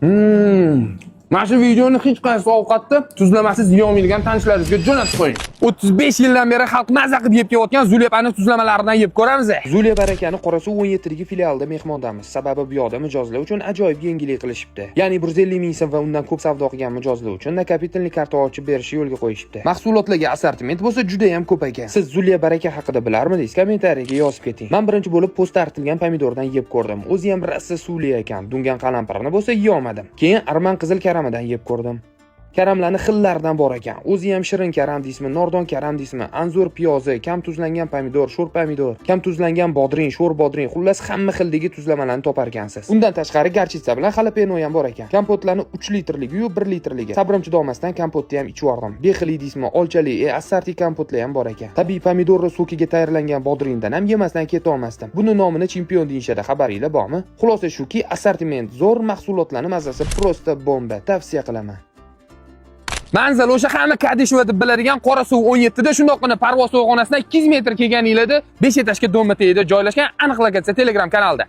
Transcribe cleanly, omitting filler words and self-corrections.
Mana shu videoni hech qaysi ovqatni tuzlamasiz yeyolmaydigan tanishlaringizga jo'natib qo'ying. 35 yildan beri xalq maza qilib yeb kelayotgan Zuliyapani tuzlamalaridan yeb ko'ramiz. Zuliya Barakani Qorasuv 17 dagi filialida mehmondamiz. Sababi bu yoqda mijozlar uchun ajoyib yengillik qilishibdi. Ya'ni 150 ming so'm va undan ko'p savdo qilgan mijozlar uchun накопительный karta ochib berishni yo'lga qo'yishibdi. Mahsulotlarga assortiment bo'lsa juda ham ko'p ekan. Siz Zuliya Baraka haqida bilarmidingiz? Kommentariyaga yozib keting. Men birinchi bo'lib po'st artilgan pomidordan yeb ko'rdim. O'zi ham rosa suvli ekan. Dungan qalampirini bo'lsa yeyolmadim. Keyin arman qizil karamidan yeb ko'rdim. Karamlarni xillaridan bor ekan. O'zi ham shirin karam deysizmi, nordon karam deysizmi, anzur piyozi, kam tuzlangan pomidor, sho'r pomidor, kam tuzlangan bodring, sho'r bodring, xullas, hamma xildagi tuzlamalarni topar ekansiz. Undan tashqari горчица bilan xalapeno ham bor ekan. Kompotlarni 3 litrligi-yu 1 litrligi. Sabrim chidolmasdan kompotni ham ichib yubordim. Bexili deysizmi, olchali, assorti kompotlar ham bor ekan. Tabiiy pomidorni sokiga tayyorlangan bodringdan ham yemasdan keta olmasdim. Buni nomini chempion deyishadi, xabaringlar bormi? Xulosa shuki, assortiment zo'r, mahsulotlarni mazasi просто bomba. Tavsiya qilaman. Manzil o'sha hamma Kadishova deb biladigan Qorasuv 17 da, shundoqqina Parvoz to'yxonasidan 200 metr kelganinglarda 5 этаж ga дом tagida joylashgan. Aniq lokatsiya Telegram kanalida.